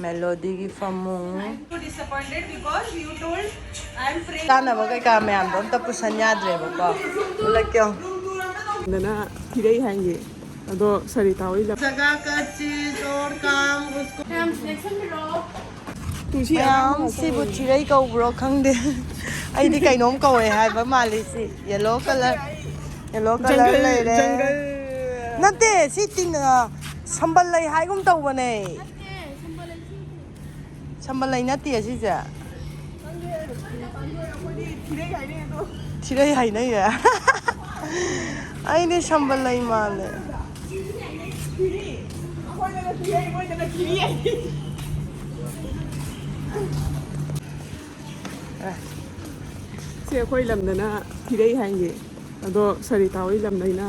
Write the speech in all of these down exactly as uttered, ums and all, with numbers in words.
ꯃꯦꯂꯣꯗꯤꯒꯤ ꯐꯃꯨꯡ꯫ Disappointed because you told I am praying. ꯆꯥꯅꯕ ꯀꯩꯀꯥ ꯃꯌꯥꯝꯗꯣ ꯑꯝꯇ ꯄꯨꯁꯟ ꯌꯥꯗ꯭ꯔꯦꯕꯀꯣ꯫ ꯎꯠꯂꯛꯀꯦ꯫ ꯗꯅ ꯊꯤꯔꯩ ꯍꯥꯏꯌꯦ꯫ ꯑꯗꯣ ꯁꯔꯤꯇꯥ ꯍꯣꯏ ꯂꯝ ꯖꯒꯥ ꯀ ꯆꯤꯖ ꯑꯣꯔ ꯀꯥꯝ ꯎꯁꯀꯣ꯫ ꯃꯌꯥꯝ ꯁꯤꯕꯨ ꯊꯤꯔꯩ ꯀꯧꯕ꯭ꯔꯣ ꯈꯪꯗꯦ꯫ ꯑꯩꯗꯤ ꯀꯩꯅꯣꯝ ꯀꯧꯋꯦ ꯍꯥꯏꯕ ꯃꯥꯜꯂꯤ ꯁꯤ꯫ Yellow color, yellow color ꯖꯪꯒꯜ, ꯂꯩꯔꯦ꯫ ꯖꯪꯒꯜ꯫ ꯅꯠꯇꯦ, ꯁꯤ ꯇꯤꯟ, ꯑ, ꯁꯝꯕꯜ ꯂꯩ ꯍꯥꯏꯒꯨꯝ ꯇꯧꯕꯅꯦ꯫ ꯁꯝꯕꯜ ꯂꯩ ꯅꯠꯇꯦ ꯁꯤꯁꯦ꯫ ꯊꯤꯔꯩ ꯍꯥꯏꯅꯩꯌꯦ꯫ ꯑꯩꯗꯤ ꯁꯝꯕꯜ ꯂꯩ ꯃꯥꯜꯂꯦ꯫ ꯁꯤ ꯑꯩꯈꯣꯏ ꯂꯝꯗꯅ ꯊꯤꯔꯩ ꯍꯥꯏꯌꯦ꯫ ꯑꯗꯣ ꯁꯔꯤꯇꯥ ꯍꯣꯏ ꯂꯝꯗꯩꯅ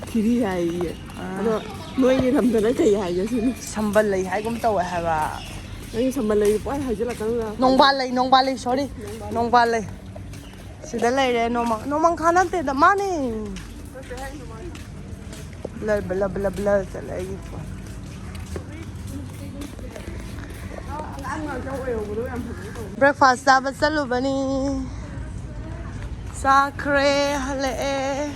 ꯊꯤꯔꯤ ꯍꯥꯏꯌꯦ꯫ ꯑꯥ꯫ ꯑꯗꯣ ꯅꯣꯏꯒꯤ ꯂꯝꯗꯅ ꯀꯩ ꯍꯥꯏꯒꯦ ꯁꯤꯅꯤ? ꯁꯝꯕꯜ ꯂꯩ ꯍꯥꯏꯒꯨꯝ ꯇꯧꯋꯦ ꯍꯥꯏꯕ꯫ ꯅꯪꯒꯤ ꯁꯝꯕꯜ ꯂꯩ ꯄꯨꯡꯍꯥꯏ ꯍꯥꯏꯖꯤꯜꯂꯛꯀꯅꯨꯗ꯫ ꯅꯣꯡꯕꯥꯜ ꯂꯩ, ꯅꯣꯡꯕꯥꯜ ꯂꯩ, sorry꯫ ꯅꯣꯡꯕꯥꯜ ꯂꯩ꯫ ꯁꯤꯗ ꯂꯩꯔꯦ ꯅꯣꯡꯃ-, ꯅꯣꯡꯃꯪꯈꯥ ꯅꯠꯇꯦꯗ, ꯃꯥꯅꯦ꯫ ꯕ꯭ꯂꯔ, ꯕ꯭ꯂꯔ, ꯕ꯭ꯂꯔ, ꯕ꯭ꯂꯔ ꯆꯠꯂꯦ ꯑꯩꯒꯤ ꯐꯣꯟ꯫ Breakfast ꯆꯥꯕ ꯆꯠꯂꯨꯕꯅꯤ꯫ ꯆꯥꯈ꯭ꯔꯦ, ꯍꯜꯂꯛꯑꯦ꯫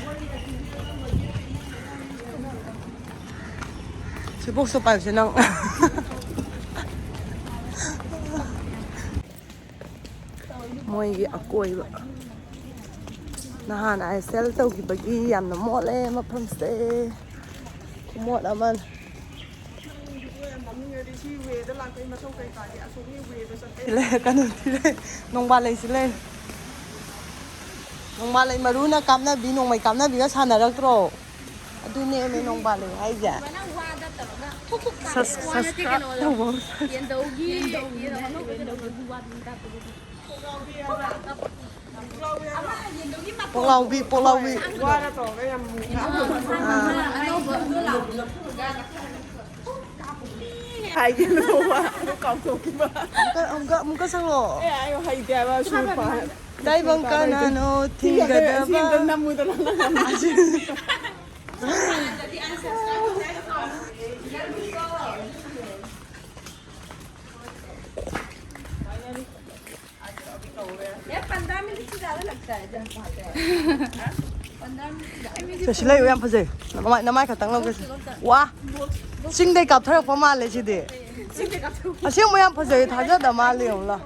ꯁꯤ box ꯇꯣ ꯄꯥꯏꯌꯨꯁꯦ ꯅꯪ꯫ ꯃꯣꯏꯒꯤ ꯑꯀꯣꯏꯕ꯫ ꯅꯍꯥꯟ I S L ꯇꯧꯈꯤꯕꯒꯤ ꯌꯥꯝꯅ ꯃꯣꯠꯂꯦ ꯃꯐꯝꯁꯦ꯫ ꯈꯨꯃꯣꯠ ꯑꯃꯅꯤ꯫ ꯂꯩꯔꯛꯀꯅꯨ, ꯊꯤꯔꯩ꯫ ꯅꯣꯡꯕꯥꯜ ꯂꯩꯁꯤ ꯂꯩꯔꯦ꯫ ꯅꯣꯡꯕꯥꯜ ꯂꯩ ꯃꯔꯨꯅ ꯀꯥꯞꯅꯕꯤ, ꯅꯣꯡꯃꯩ ꯀꯥꯞꯅꯕꯤꯒ ꯁꯥꯟꯅꯔꯛꯇ꯭ꯔꯣ? ꯑꯗꯨꯅꯦꯃꯦ ꯅꯣꯡꯕꯥꯜ ꯂꯩ ꯍꯥꯏꯁꯦ꯫ ꯁꯁ-, subscribe ꯇꯧꯕ꯫ ꯄꯣꯛꯂꯥꯎꯕꯤ, ꯄꯣꯛꯂꯥꯎꯕꯤ꯫ ꯋꯥꯔ ꯇꯧꯔꯒ ꯌꯥꯝ ꯃꯨꯛꯅ꯫ ꯑꯥ꯫ ꯍꯥꯏꯒꯦ ꯇꯧꯕ, ꯑꯗꯨ ꯀꯥꯎꯊꯣꯛꯈꯤꯕ꯫ ꯑꯃꯨꯛꯀ, ꯑꯃꯨꯛꯀ, ꯑꯃꯨꯛꯀ ꯁꯛꯂꯛꯑꯣ꯫ ꯑꯦ, ꯑꯩ ꯍꯩꯇꯦ ꯍꯥꯏꯕ, ꯁꯨꯔ ꯄꯥ-, ꯇꯥꯏꯕꯪ ꯁꯨꯔ ꯄꯥ-, ꯀꯅꯥꯅꯣ ꯁꯤ ꯑꯝꯇ, ꯁꯤ ꯑꯝꯇ ꯊꯤꯡꯒꯗꯕ? ꯅꯝꯃꯨꯗꯅ ꯅꯪ꯫ ꯑꯁꯤ-, ꯑꯗꯨꯗꯤ ꯑꯩ subscribe ꯇꯧꯖꯔꯒꯦꯀꯣ꯫ ꯌꯦꯡꯉꯨꯀꯣ꯫ ꯁꯦ, ꯁꯤ ꯂꯩꯌꯨ, ꯌꯥꯝ ꯐꯖꯩ꯫ ꯅꯃꯥꯏ, ꯅꯃꯥꯏ ꯈꯛꯇꯪ ꯂꯧꯒꯦꯁꯦ꯫ ꯋꯥ, ꯆꯤꯡꯗꯩ ꯀꯥꯞꯊꯔꯛꯄ ꯃꯥꯜꯂꯦ ꯁꯤꯗꯤ꯫ ꯑꯁꯦꯡꯕ ꯌꯥꯝ ꯐꯖꯩ, ꯊꯥꯖꯗ ꯃꯥꯜꯂꯦ, ꯌꯦꯡꯉꯨ ꯂꯥꯎ꯫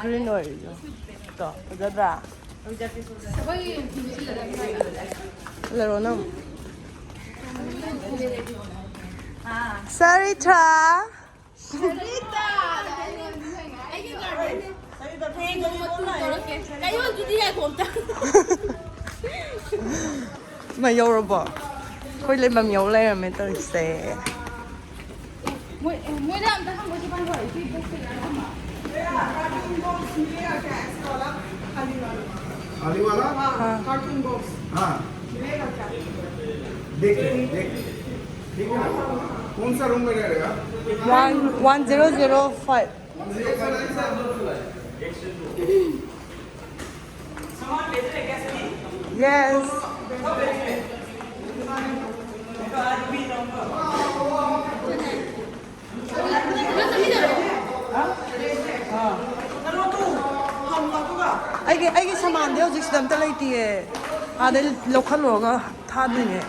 ꯒ꯭ꯔꯤꯟ ꯑꯣꯏꯔꯤꯗꯣ꯫ ꯇꯣ, ꯐꯖꯗ꯭ꯔꯥ? ꯂꯩꯔꯣ ꯅꯪ꯫ ꯁꯔꯤꯊ꯭ꯔꯥ꯫ ꯃꯩ ꯌꯧꯔꯕꯣ? ꯑꯩꯈꯣꯏ ꯂꯩꯐꯝ ꯌꯧ ꯂꯩꯔꯝꯃꯦ ꯇꯧꯔꯤꯁꯦ꯫ ꯃꯣꯏ, ꯃꯣꯏꯗ ꯑꯝꯇ ꯍꯪꯕꯁꯨ ꯄꯥꯏꯈꯣ, ꯁꯤ ꯕꯣꯛꯁꯁꯦ ꯌꯥꯝ ꯍꯪꯕ꯫ खाली वाला? हाँ। हाँ। देख, देख। ठीक है। कौन सा रूम में रह रहे हैं आप? One one zero zero five. Yes. ꯑꯩꯒꯤ, ꯑꯩꯒꯤ ꯁꯃꯥꯟꯗꯤ ꯍꯧꯖꯤꯛ ꯁꯤꯗ ꯑꯝꯇ ꯂꯩꯇꯤꯌꯦ꯫ ꯑꯥꯗꯩ ꯂꯧꯈꯠꯂꯨꯔꯒ ꯊꯥꯗꯣꯏꯅꯦ꯫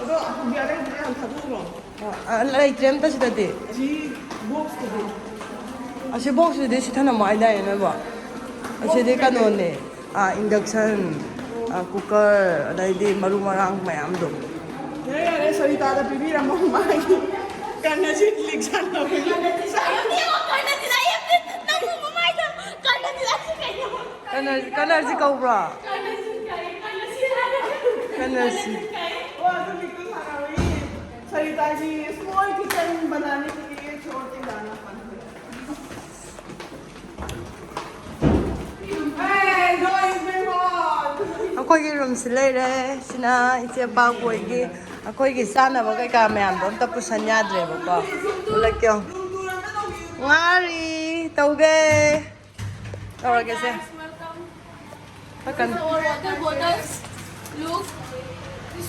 ꯑꯗꯣ ꯍꯧꯖꯤꯛ ꯑꯔꯩꯕꯗꯤ ꯌꯥꯝ ꯊꯥꯗꯣꯛꯎꯔꯣ꯫ ꯑ, ꯂꯩꯇ꯭ꯔꯦ ꯑꯝꯇ ꯁꯤꯗꯗꯤ꯫ ꯑꯁꯤ ꯕꯣꯛꯁꯇꯨꯗꯤ? ꯑꯁꯤ ꯕꯣꯛꯁꯁꯤꯗꯤ ꯁꯤ ꯊꯅꯝꯃꯣ ꯍꯥꯏꯗꯥꯏꯅꯦ ꯅꯣꯏꯕꯣ? ꯑꯁꯤꯗꯤ ꯀꯩꯅꯣꯅꯦ, ꯑ, induction, ꯑ, cooker, ꯑꯗꯩꯗꯤ ꯃꯔꯨ ꯃꯔꯥꯡ ꯃꯌꯥꯝꯗꯣ꯫ ꯌꯥꯔꯦ, ꯌꯥꯔꯦ, ꯁꯔꯤꯇꯥꯗ ꯄꯤꯕꯤꯔꯝꯃꯣ, ꯃꯥꯒꯤ ꯀꯟꯅꯁꯤ ꯂꯤꯛ ꯁꯥꯟꯅꯕꯒꯤ꯫ ꯀꯟꯅꯁꯤ ꯀꯧꯕ꯭ꯔꯣ? ꯀꯟꯅꯁꯤ꯫ ꯁꯔꯤꯇꯥꯒꯤ small kitchen ꯕꯅꯥꯅꯦ ꯀꯦ ꯂꯤꯌꯦ ꯆꯣꯔ ꯆꯤꯂꯥꯅꯥ ꯄꯟ ꯍꯨꯏ꯫ ꯑꯩꯈꯣꯏꯒꯤ ꯔꯨꯝꯁꯤ ꯂꯩꯔꯦ꯫ ꯁꯤꯅ ꯏꯆꯦ ꯄꯥꯛꯄꯣꯏꯒꯤ꯫ ꯑꯩꯈꯣꯏꯒꯤ ꯆꯥꯅꯕ ꯀꯩꯀꯥ ꯃꯌꯥꯝꯗꯣ ꯑꯝꯇ ꯄꯨꯁꯟ ꯌꯥꯗ꯭ꯔꯦꯕꯀꯣ꯫ ꯎꯠꯂꯛꯀꯦ꯫ ꯉꯥꯔꯤ ꯇꯧꯒꯦ꯫ ꯇꯧꯔꯒꯦꯁꯦ꯫ Hi guys, welcome. Look,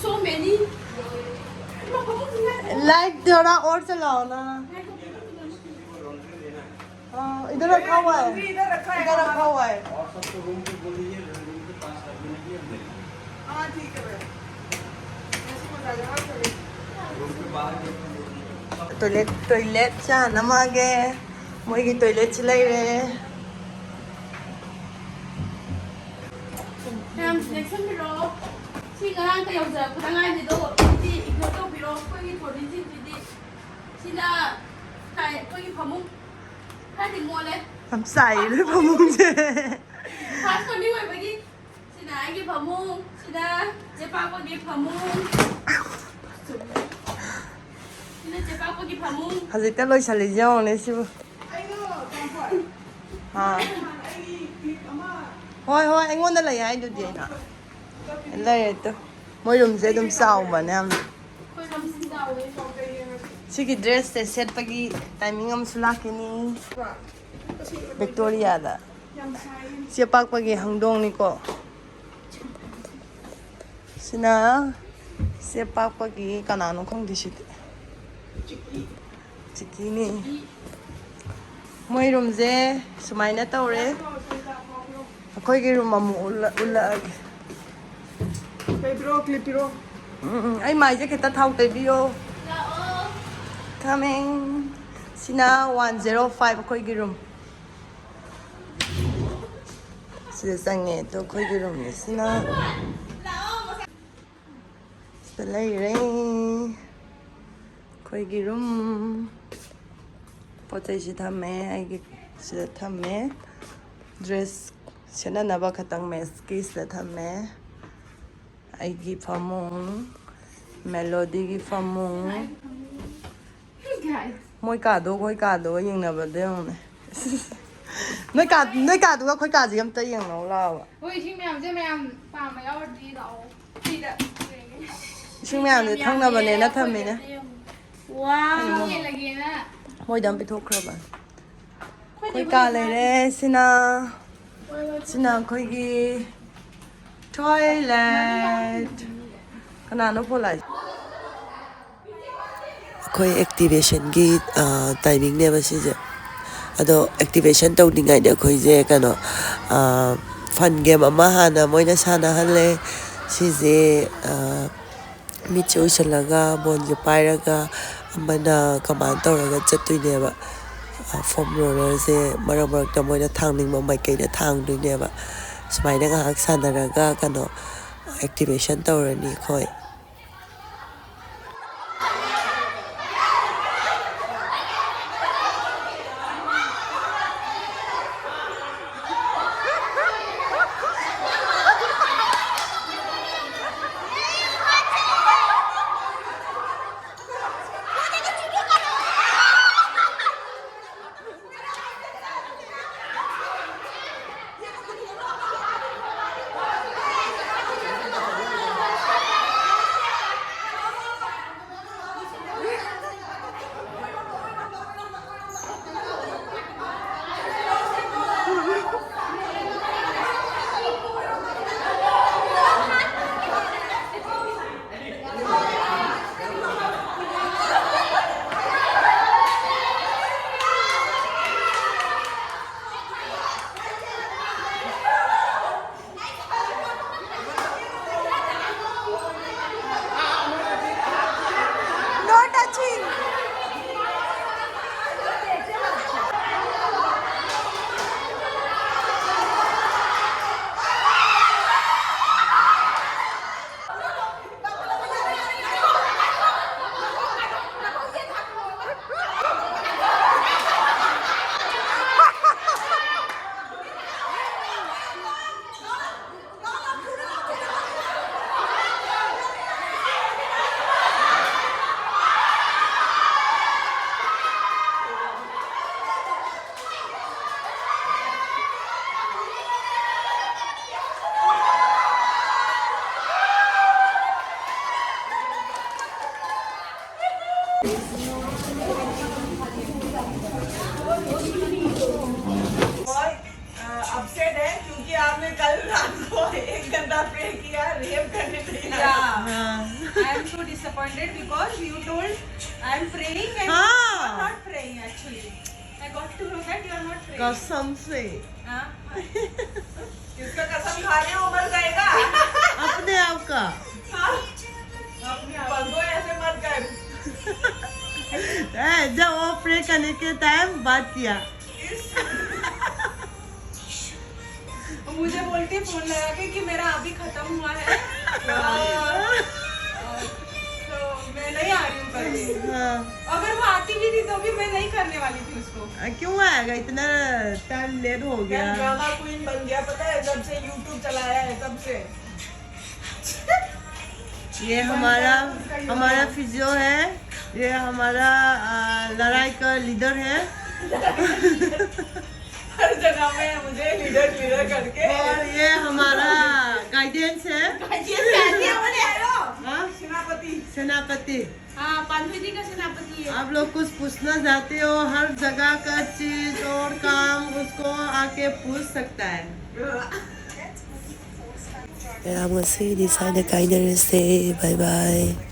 so many. Light थोड़ा और चलाओ ना। इधर रखा हुआ है। इधर रखा हुआ है। और सबको रूम पे बोल दीजिए, रूम पे पास रखने के लिए। हाँ, ठीक है भैया। ऐसी मजा आ जाएगा। ꯇꯣꯏꯂꯦꯠ ꯇꯣꯏꯂꯦꯠ ꯆꯥꯅ ꯃꯥꯒꯦ꯫ ꯃꯣꯏꯒꯤ ꯇꯣꯏꯂꯦꯠꯁꯤ ꯂꯩꯔꯦ꯫ ꯃꯌꯥꯝ ꯆꯦꯛꯁꯤꯟꯕꯤꯔꯣ꯫ ꯁꯤ ꯉꯔꯥꯡꯇ ꯌꯧꯖꯔꯛꯄꯗ ꯉꯥꯏꯔꯤꯗꯣ, ꯁꯤꯗꯤ ꯏꯒꯅꯣꯔ ꯇꯧꯕꯤꯔꯣ꯫ ꯑꯩꯈꯣꯏꯒꯤ ꯇ꯭ꯔꯣꯂꯤꯁꯤꯡꯁꯤꯗꯤ꯫ ꯁꯤꯅ ꯀꯥꯏ-, ꯑꯩꯈꯣꯏꯒꯤ ꯐꯃꯨꯡ꯫ ꯈꯔꯗꯤ ꯃꯣꯠꯂꯦ꯫ ꯌꯥꯝ ꯆꯥꯏꯌꯦ ꯅꯣꯏ ꯐꯃꯨꯡꯁꯦ꯫ ꯐꯥꯔꯁ ꯃꯣꯔꯅꯤꯡ ꯑꯣꯏꯕꯒꯤ꯫ ꯁꯤꯅ ꯑꯩꯒꯤ ꯐꯃꯨꯡ, ꯁꯤꯅ ꯆꯦꯄꯥꯛꯄꯒꯤ ꯐꯃꯨꯡ꯫ ꯁꯤꯅ ꯆꯦꯄꯥꯛꯄꯒꯤ ꯐꯃꯨꯡ꯫ ꯍꯧꯖꯤꯛꯇ ꯂꯣꯏꯁꯜꯂꯤꯁꯦ ꯌꯦꯡꯉꯨꯅꯦ ꯁꯤꯕꯨ꯫ ꯑꯥ꯫ ꯍꯣꯏ, ꯍꯣꯏ, ꯑꯩꯉꯣꯟꯗ ꯂꯩ ꯍꯥꯏꯗꯨꯗꯤ ꯑꯩꯅ꯫ ꯂꯩꯔꯦ ꯇꯨ꯫ ꯃꯣꯏ ꯔꯨꯝꯁꯦ ꯑꯗꯨꯝ ꯆꯥꯎꯕꯅꯦ ꯌꯥꯝꯅ꯫ ꯑꯩꯈꯣꯏ ꯔꯨꯝꯁꯤ ꯆꯥꯎꯋꯦ꯫ ꯁꯤꯒꯤ ꯗ꯭ꯔꯦꯁꯁꯦ ꯁꯦꯠꯄꯒꯤ ꯇꯥꯏꯃꯤꯡ ꯑꯃꯁꯨ ꯂꯥꯛꯈꯤꯅꯤ꯫ ꯚꯤꯛꯇꯣꯔꯤꯌꯥꯗ꯫ ꯆꯦꯄꯥꯛꯄꯒꯤ ꯍꯪꯗꯣꯡꯅꯤꯀꯣ꯫ ꯁꯤꯅ ꯆꯦꯄꯥꯛꯄꯒꯤ ꯀꯅꯥꯅꯣ ꯈꯪꯗꯦ ꯁꯤꯗꯤ꯫ ꯆꯤꯀꯤꯅꯤ꯫ ꯃꯣꯏ ꯔꯨꯝꯁꯦ ꯁꯨꯃꯥꯏꯅ ꯇꯧꯔꯦ꯫ ꯑꯩꯈꯣꯏꯒꯤ ꯔꯨꯝ ꯑꯃꯨꯛ ꯎꯠꯂ-, ꯎꯠꯂꯛꯑꯒꯦ꯫ ꯀꯩ ꯄꯤꯔꯛꯑꯣ, ꯀ꯭ꯂꯤꯞ ꯄꯤꯔꯛꯑꯣ꯫ ꯎꯝ, ꯎꯝ, ꯑꯩ ꯃꯥꯏꯁꯦ ꯈꯤꯇ ꯊꯥꯎ ꯇꯩꯕꯤꯌꯣ꯫ Coming꯫ ꯁꯤꯅ ꯋꯥꯟ ꯖꯦꯔꯣ ꯐꯥꯏꯚ ꯑꯩꯈꯣꯏꯒꯤ ꯔꯨꯝ꯫ ꯁꯤꯗ ꯆꯪꯉꯦ꯫ ꯑꯗꯣ ꯑꯩꯈꯣꯏꯒꯤ ꯔꯨꯝꯅꯤ ꯁꯤꯅ꯫ ꯁꯤꯗ ꯂꯩꯔꯦ ꯑꯩꯈꯣꯏꯒꯤ ꯔꯨꯝ꯫ ꯄꯣꯠ ꯆꯩꯁꯤ ꯊꯝꯃꯦ꯫ ꯑꯩꯒꯤ ꯁꯤꯗ ꯊꯝꯃꯦ꯫ ꯗ꯭ꯔꯦꯁ ꯁꯦꯠꯅꯅꯕ ꯈꯛꯇꯪ ꯃꯦꯠꯁꯀꯤ ꯁꯤꯗ ꯊꯝꯃꯦ꯫ ꯑꯩꯒꯤ ꯐꯃꯨꯡ, ꯃꯦꯂꯣꯗꯤꯒꯤ ꯐꯃꯨꯡ꯫ ꯃꯣꯏ ꯀꯥꯗꯣ ꯑꯩꯈꯣꯏ ꯀꯥꯗꯣꯒ ꯌꯦꯡꯅꯕꯗ ꯌꯦꯡꯉꯨꯅꯦ꯫ ꯅꯣꯏ ꯀꯥ-, ꯅꯣꯏ ꯀꯥꯗꯨꯒ ꯑꯩꯈꯣꯏ ꯀꯥꯁꯤꯒ ꯑꯝꯇ ꯌꯦꯡꯅꯧ ꯂꯥꯛꯑꯣꯕ꯫ ꯍꯣꯏ, ꯏꯁꯤꯡ ꯃꯌꯥꯝꯁꯦ ꯃꯌꯥꯝ ꯄꯥꯝꯕ ꯌꯥꯎꯔꯗꯤ ꯂꯥꯛꯑꯣ꯫ ꯁꯤꯗ ꯌꯦꯡꯒꯦ꯫ ꯏꯁꯤꯡ ꯃꯌꯥꯝꯁꯦ ꯌꯥꯝ ꯊꯛꯅꯕꯅꯦꯅ ꯌꯦꯜꯂꯦ, ꯊꯝꯃꯤꯅꯦ꯫ ꯑꯝꯇ ꯌꯦꯡꯉꯨ꯫ ꯋꯥꯎ꯫ ꯏꯁꯤꯡ ꯌꯦꯜꯂꯒꯦꯅ꯫ ꯃꯣꯏꯗ ꯑꯃ ꯄꯤꯊꯣꯛꯈ꯭ꯔꯕ꯫ ꯑꯩꯈꯣꯏ ꯑꯩꯈꯣꯏ ꯀꯥ ꯂꯩꯔꯦ꯫ ꯁꯤꯅ, ꯁꯤꯅ ꯑꯩꯈꯣꯏꯒꯤ ꯇꯣꯏꯂꯦꯠ꯫ ꯀꯅꯥꯅꯣ ꯐꯣꯟ ꯂꯥꯛꯏꯁꯦ? ꯑꯩꯈꯣꯏ ꯑꯦꯛꯇꯤꯚꯦꯁꯟꯒꯤ, ꯑ, ꯇꯥꯏꯃꯤꯡꯅꯦꯕ ꯁꯤꯁꯦ꯫ ꯑꯗꯣ ꯑꯦꯛꯇꯤꯚꯦꯁꯟ ꯇꯧꯅꯤꯡꯉꯥꯏꯗꯤ ꯑꯩꯈꯣꯏꯁꯦ ꯀꯩꯅꯣ, ꯐꯟ ꯒꯦꯝ ꯑꯃ ꯍꯥꯟꯅ ꯃꯣꯏꯅ ꯁꯥꯟꯅꯍꯜꯂꯦ꯫ ꯁꯤꯁꯦ, ꯑ, ꯃꯤꯠꯁꯦ ꯎꯏꯁꯜꯂꯒ ꯕꯣꯜꯁꯦ ꯄꯥꯏꯔꯒ ꯑꯃꯅ ꯀꯃꯥꯟ ꯇꯧꯔꯒ ꯆꯠꯇꯣꯏꯅꯦꯕ꯫ ꯐꯣꯝ ꯔꯣꯂꯔꯁꯦ ꯃꯔꯛ ꯃꯔꯛꯇ ꯃꯣꯏꯅ ꯊꯥꯡꯅꯤꯡꯕ ꯃꯥꯏꯀꯩꯗ ꯊꯥꯡꯗꯣꯏꯅꯦꯕ꯫ ꯁꯨꯃꯥꯏꯅ ꯉꯥꯏꯍꯥꯛ ꯁꯥꯟꯅꯔꯒ ꯀꯩꯅꯣ, ꯑꯦꯛꯇꯤꯚꯦꯁꯟ ꯇꯧꯔꯅꯤ ꯑꯩꯈꯣꯏ꯫ No touching. बहुत, अ, अपसेट है क्योंकि आपने कल रात को एक घंटा प्रे किया, रेप करने के लिए। Yeah. हाँ। I am so disappointed because you told I am praying and you are not praying actually. I got to know that you are not praying. कसम से। हाँ? किसका कसम खा रहे हो, मर जाएगा। अपने आप का। पंगो ऐसे मत कर। ए, जब वो प्रे करने के टाइम बात किया। मुझे बोलती फोन लगा के कि मेरा अभी खत्म हुआ है, और, और, तो मैं नहीं आ रही हूँ करके। हाँ। अगर वो आती भी थी तो भी मैं नहीं करने वाली थी उसको। आ, क्यों आएगा, इतना टाइम लेट हो गया। ड्रामा क्वीन बन गया, पता है, जब से यूट्यूब चलाया है तब से। ये हमारा हमारा फिजियो है। ये हमारा आ, लड़ाई का लीडर है। हर जगह में मुझे लीडर लीडर करके। और ये हमारा गाइडेंस है। ये क्या, ये बोले, हेलो। हाँ, सेनापति। सेनापति। हाँ, पांडु जी का सेनापति है। आप लोग कुछ पूछना चाहते हो, हर जगह का चीज और काम उसको आके पूछ सकता है। Kaya nga si Design na kayo na rin say bye bye.